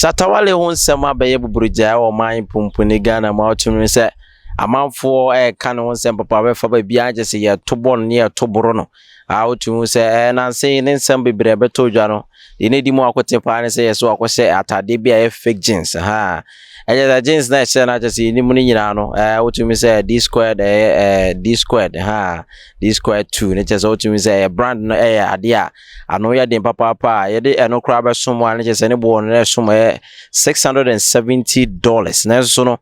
Shatta Wale ho nsɛm abɛyɛ buburugyae wɔ ɔman pumpuni Ghana mu a wotumi hu sɛ amanfoɔ reka ne ho nsɛm papa bɛfa baabiara kyerɛ sɛ yɛto bɔ no ne yɛto boro no a wotumi hu sɛ ɛɛ nansa yi ne nsɛm bebree a ɛbɛtɔ dwa no deɛ na ɛdi mu akote paa ne sɛ yɛ so akɔhyɛ atadeɛ bi a ɛyɛ fake jeans ha. Ɛkyɛ sɛ jeans na ɛhyɛ no akyɛ sɛ yɛnim no nyinaa no ɛɛ wotumi sɛ D squared, ɛyɛ D squared ha, D squared 2 ne kyɛ sɛ wotumi sɛ ɛyɛ brand no, ɛyɛ adeɛ a ano yɛ den papaapa a yɛde ɛno koraa bɛsom a ne kyɛ sɛ ne boɔ no ɛsom ɛyɛ $670. Nanso so no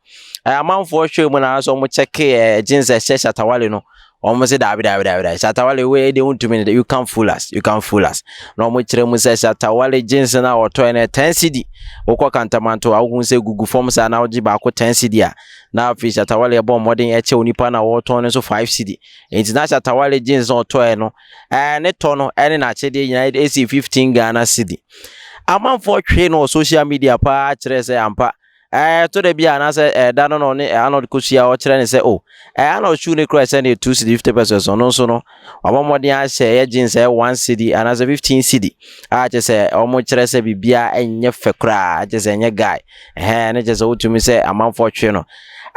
amanfoɔ hwɛ mu na nso wɔn kyɛke jeans a ɛhyɛ Shatta Wale no, wɔn sɛ daabi, daabi, daabi, daabi, Shatta Wale wei deɛ wontumi no, you can fool us, you can fool us. Na wɔn kyerɛ mu sɛ Shatta Wale jeans no a wɔtɔɛ no 10 cedi, wokɔ Kantamanto a wohu sɛ gugu fam saa na wogye baako 10 cedi a, na afei Shatta Wale ɛbɔ mmɔden ɛkyɛ onipa na wɔtɔn no nso 5 cedi. Nti na Shatta Wale jeans na ɔtɔɛ no ne tɔ no ɛne n'akyɛdeɛ nyinaa ɛsi 15 Ghana cedi. Amanfoɔ twee no wɔ social media paa kyerɛ sɛ ampa to da bi a anaasɛ ɛda no na ɔne Arnold kosua ɔkyerɛ ne sɛ o Arnold shoe ne kora sɛ ne 2 cedi 50 pesewas, ɔno nso no wabɔ mmɔden ahyɛ ɛyɛ jeans ɛyɛ 1 cedi anaasɛ 15 cedi a kyerɛ sɛ ɔmo kyerɛ sɛ biribiara ɛnyɛ fɛ koraa, kyerɛ sɛ ɛnyɛ guy ɛhɛn ne kyerɛ sɛ wotumi sɛ amanfoɔ twe no.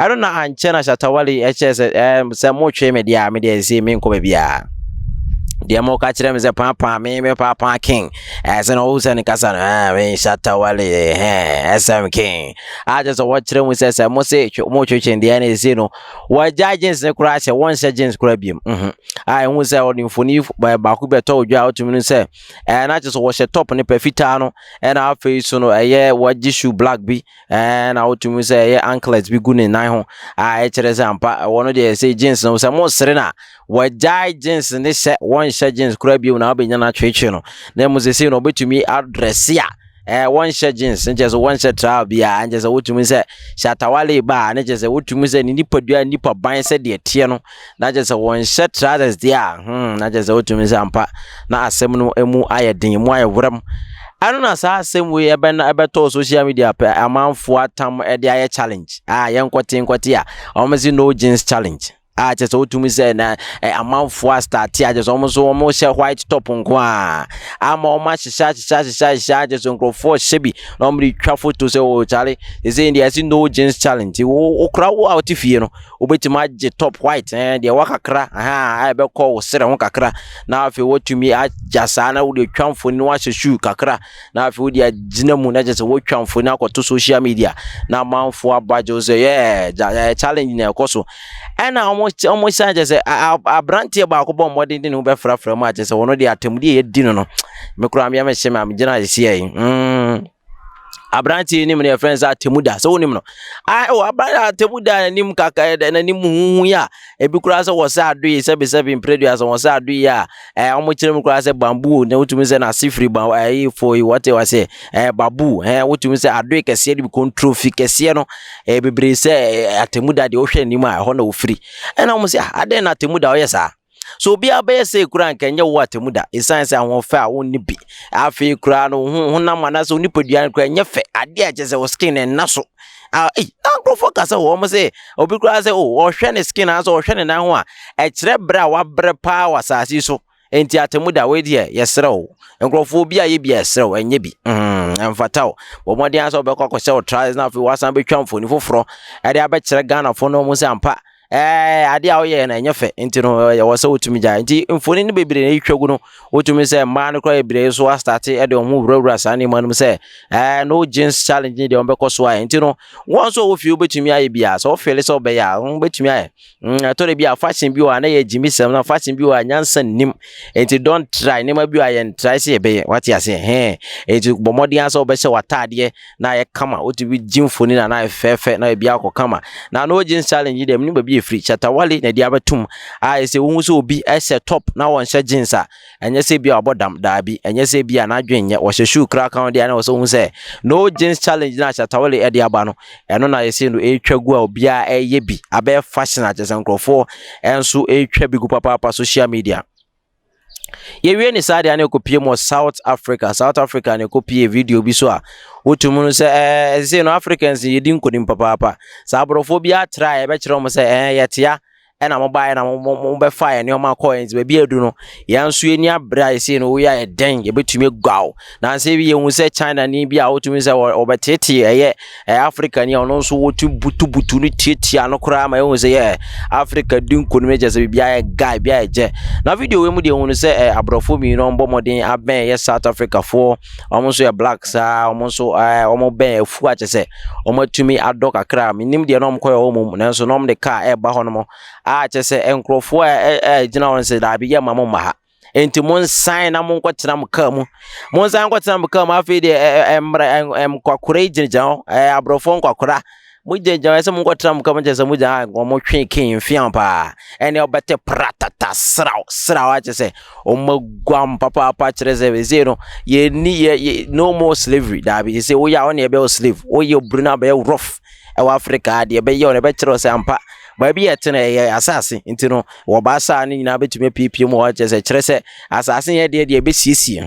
Ɛno na ankyɛ na Shatta Wale ɛkyerɛ sɛ sɛ motwe me deɛ a, me deɛ ɛsɛ menkɔ baabiara. Deɛ mo ka kyerɛ me sɛ paapaa me paapaa king sɛ na ɔwo sɛ ne kasa no me Shatta Wale ɛhɛn SM king a kyerɛ sɛ wɔkyerɛ mu sɛ mo se mo twetwe deɛ ne ɛsɛ no wɔagya jeans ne koraa hyɛ, wɔnhyɛ jeans koraa biom a ɛhu sɛ ɔde mfoni baako bɛtɔ odwa a wotumi no sɛ na kyerɛ sɛ wɔhyɛ top ne pɛ fitaa no, ɛna afei so no ɛyɛ wɔagye shoe black bi na wotumi sɛ ɛyɛ anklet bi gu ne nan ho a ɛkyerɛ sɛ ampa ɛwɔ no deɛ sɛ jeans no sɛ mo sere no a wɔagyae jeans ne hyɛ, wɔnhyɛ jeans koraa bio na wobɛnya no atwetwe no. Na mu sɛsei no wɔbɛtumi adrɛse a wɔnhyɛ jeans, nkyɛ sɛ wɔnhyɛ trouser biara, nkyɛ sɛ wotumi sɛ Shatta Wale ba a ne kyɛ sɛ wotumi sɛ ne nipadua nipa ban sɛ deɛ teɛ no na kyɛ sɛ wɔnhyɛ trousers deɛ a na kyɛ sɛ wotumi sɛ ampa na asɛm no mu ayɛ den, mu ayɛ werɛm. Ɛno na saa asɛm wei ɛbɛ na ɛbɛtɔ social media pɛ, amanfoɔ atam ɛde ayɛ challenge a yɛnkɔte nkɔte a wɔn si no jeans challenge a kyerɛ sɛ wotumi sɛ na amanfoɔ astart a kyerɛ sɛ wɔn nso wɔn hyɛ white top nko a ama wɔn ahyehyɛ ahyehyɛ ahyehyɛ ahyehyɛ a kyerɛ sɛ nkurɔfoɔ hyɛ bi na wɔn de twa photo sɛ o kyale ɛsɛ deɛ ɛsi no jeans challenge. Wo okura wo a wote fie no wobɛtumi agye top white deɛ wakakra aha a ɛbɛkɔ wo serɛ ho kakra na afei wotumi agya saa na wode twa mfoni na wahyɛ shoe kakra na afei wode agyina mu na kyerɛ sɛ wotwa mfoni akɔto social media na amanfoɔ abagye wo sɛ yɛ challenge na ɛkɔ so. Ɛna ɔmo san kyerɛ sɛ aberanteɛ baako bɔ mmɔden de ne ho bɛfrafra mu a kyerɛ sɛ ɔno deɛ atemmudeɛ yɛdi no no me koraa meɛ mehyɛ me a megyina aseɛ yi aberanteɛ nim no yɛfrɛ no sɛ Atemuda sɛ wonim no o aberanteɛ Atemuda n'anim kaka n'anim huhu yi a ebi koraa sɛ wɔsɛ adoe sɛbesɛbe mprɛdua sɛ wɔsɛ adoe yi a ɔmo kyerɛ mu koraa sɛ bamboo na wotumi sɛ n'ase firi ba ɛyi fo yi wɔte wɔ sɛ babu wotumi sɛ adoe kɛseɛ de bi kontrofi kɛseɛ no bebree sɛ Atemuda deɛ wohwɛ anim a ɛhɔ na ofiri. Ɛna wɔn sɛ adɛn na Atemuda ɔyɛ saa so obiara bɛyɛ sɛ kura nka nyɛ wo Atemuda ɛsiane sɛ ahoɔfɛ a wonni bi afei koraa no ho honam anaasɛ wo nipadua no koraa nyɛ fɛ adeɛ a kyerɛ sɛ wo skin ɛnna so. Ah, ei, na nkurɔfoɔ kasa wɔ wɔn sɛ obi koraa sɛ o ɔhwɛ ne skin anaasɛ ɔhwɛ ne nan ho a ɛkyerɛ berɛ a wabrɛ paa wɔ asase yi so. Nti Atemuda wei deɛ yɛserɛ wo, nkurɔfoɔ bi a yɛ bi a ɛserɛ wo ɛnyɛ bi ɛmfata wo. Bɔ mmɔden sɛ wobɛkɔ akɔhyɛ wo trousers na afei wasan bɛtwa mfoni foforɔ ɛde abɛkyerɛ Ghanafoɔ no wɔn sɛ ampa adeɛ a woyɛ no ɛnyɛ fɛ. Nti no ɛwɔ sɛ wotumi gyae. Nti mfoni no bebree na ɛtwa gu no wotumi sɛ mmaa no koraa bebree so astart ɛde wɔn ho wurawura saa nneɛma no mu sɛ no jeans challenge ne deɛ wɔbɛkɔ so ayɛ. Nti no wɔn nso a wɔ fie wobɛtumi ayɛ bi a sɛ wofeel sɛ wobɛyɛ a wobɛtumi ayɛ. Ɛtɔ da bi a fashion bi wɔ a na yɛ gyimi sɛm na fashion bi wɔ a nyansa nnim, nti don't try nneɛma bi wɔ a yɛn try sɛ yɛbɛyɛ wate aseɛ hɛn. Nti bɔ mmɔden sɛ wobɛhyɛ w'ataadeɛ na ayɛ kama, wotumi gye mfoni na ayɛ fɛɛfɛ na ebi akɔ kama. Na no jeans challenge yi deɛ menim baabi efiri. Shatta Wale na ɛde abɛtum a ɛsɛ wohu sɛ obi ɛhyɛ top na wɔnhyɛ jeans a ɛnyɛ sɛ bi a ɔbɔ dam, daabi, ɛnyɛ sɛ bi a n'adwen nyɛ wɔhyɛ shoe koraa ka ho deɛ na wɔ sɛ wohu sɛ no jeans challenge na Shatta Wale ɛde aba no ɛno na yɛsɛ no ɛretwa gu a obiara ɛyɛ bi abɛyɛ fashion a kyerɛ sɛ nkurɔfoɔ ɛnso ɛretwa bi gu papaapa social media. Yɛwie ne saa deɛ ne ɛkɔpie mu wɔ South Africa. South Africa ne ɛkɔpie video bi so a wotumi no sɛ ɛsɛ no Africans yɛdi nkonim papaapa. Saa aborɔfoɔ bi atra a yɛbɛkyerɛ wɔn sɛ yɛtea. Ɛna mobaeɛ na mobɛfa yɛn nneɛma kɔɛ. Nti baabi adu no, yɛn nso yɛni abere a yɛsei no, woyɛ ayɛ dɛn, yɛbɛtumi aguaw. Nansɛ bi yɛhu sɛ China ni bi a wotumi sɛ wɔbɛtete ɛyɛ Africa ni a, ɔno nso wɔtu butubutu no tiatia no koraa ma yɛhu sɛ yɛ Africa di nkonim. Kyɛ sɛ biribi ayɛ guy bi ayɛ gyɛ. Na video wei mu deɛ, hunu sɛ aborɔfo mmienu ɔmbɔ mmɔden abɛn yɛ South Africa foɔ. Wɔn nso yɛ black saa. Wɔn nso wɔn bɛn afu akyɛ sɛ wɔn atumi adɔ kakra. Menim deɛ na wɔn kɔyɛ wɔ mu, nanso na wɔn de kaa ɛreba hɔ nom a, kyɛ sɛ nkurɔfoɔ a ɛgyina hɔ sɛ daabi, yɛ ma mo mma ha, nti mo nsan na mo nkɔtena mo kaa mu, mo nsan nkɔtena mo kaa mu. Afei deɛ ɛ ɛ mmerɛ nkwakora yi gyinagyina hɔ, aborɔfoɔ nkwakora mo gyinagyina hɔ sɛ mo nkɔtena mo kaa mu. Kyerɛ sɛ mo gyina wɔn twe kee mfeam paa, ɛne ɔbɛte pratata sraw sraw, akyɛ sɛ wɔn aguam papaapa. Kyerɛ sɛ ɛsɛ no yɛni yɛ no more slavery. Daabi, sɛ woyɛ a, wɔne yɛbɛyɛ slave. Woyɛ obiri no abɛyɛ rough ɛwɔ Africa. Deɛ ɛbɛyɛ wɔn ɛbɛkyerɛ sɛ ampa baabi yɛ te no ɛyɛ asase. Nti no wɔba saa no nyinaa bɛtumi apiepie mu hɔ. Kyerɛ sɛ asase yɛ deɛ ɛbɛsiesie,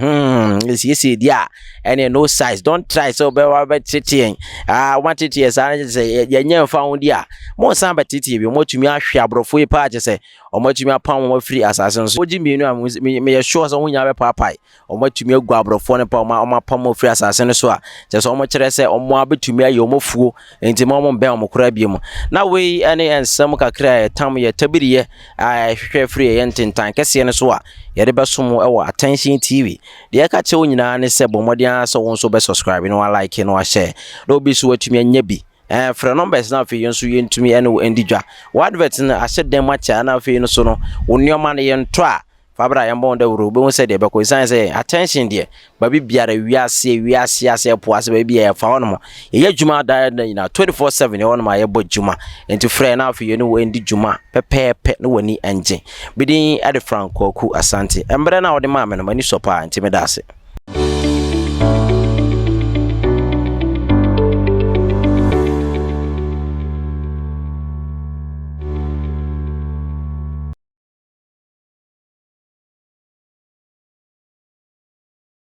ɛsiesie deɛ a, ɛne no size. Don't try sɛ wobɛwa bɛtete yɛn. Ah, wɔmatete yɛ saa no, kyerɛ sɛ yɛnyɛ mfa ho di a, monsan bɛtete bi. Wɔmatumi ahwe aborɔfo yi paa, kyerɛ sɛ wɔmatumi apam wɔn afiri asase no so. Wogye mmienu a, meyɛ sure sɛ wɔn nyinaa bɛpaapae. Wɔmatumi agu aborɔfoɔ no pa, wɔn apam wɔn afiri asase no so a, kyerɛ sɛ wɔn kyerɛ sɛ wɔn abɛtumi ayɛ wɔn afuo. Nti ma wɔn mbɛn wɔn koraa bio mu. Na wei ne nsɛm kakra a ɛtam yɛ tabiriyɛ a ɛhwehwɛ firi yɛn ntentan kɛseɛ no so a yɛde bɛsom wɔ Attention TV. Deɛ ɛka kyerɛ wo nyinaa ne sɛ bɔ mmɔden ara sɛ wo nso bɛ subscribe na walike na wahyɛ na obi so watumi anya bi. Frɛ numbers na afei yɛn nso yɛntumi ɛne wo ndi dwa. Wo advert no ahyɛ dan mu akyɛ, na afei no so no wo nneɛma no yɛntɔ a, fa bra, yɛn bɔn dawuro, wobɛhu sɛ deɛ ɛbɛkɔ. Ɛsiane sɛ Attention deɛ, baabi biara wiase, wiase ase, ɛpo ase, baabi biara yɛfa hɔ nom, yɛyɛ adwuma daa da nyinaa 24/7. Yɛwɔ nom a yɛbɔ adwuma. Nti frɛ na afei yɛne wo ndi dwuma pɛpɛɛpɛ na w'ani ngye. Bidin ɛde Frank Kwaku Asante. Mmerɛ no a wɔde maa me no, m'ani sɔ paa, nti meda ase.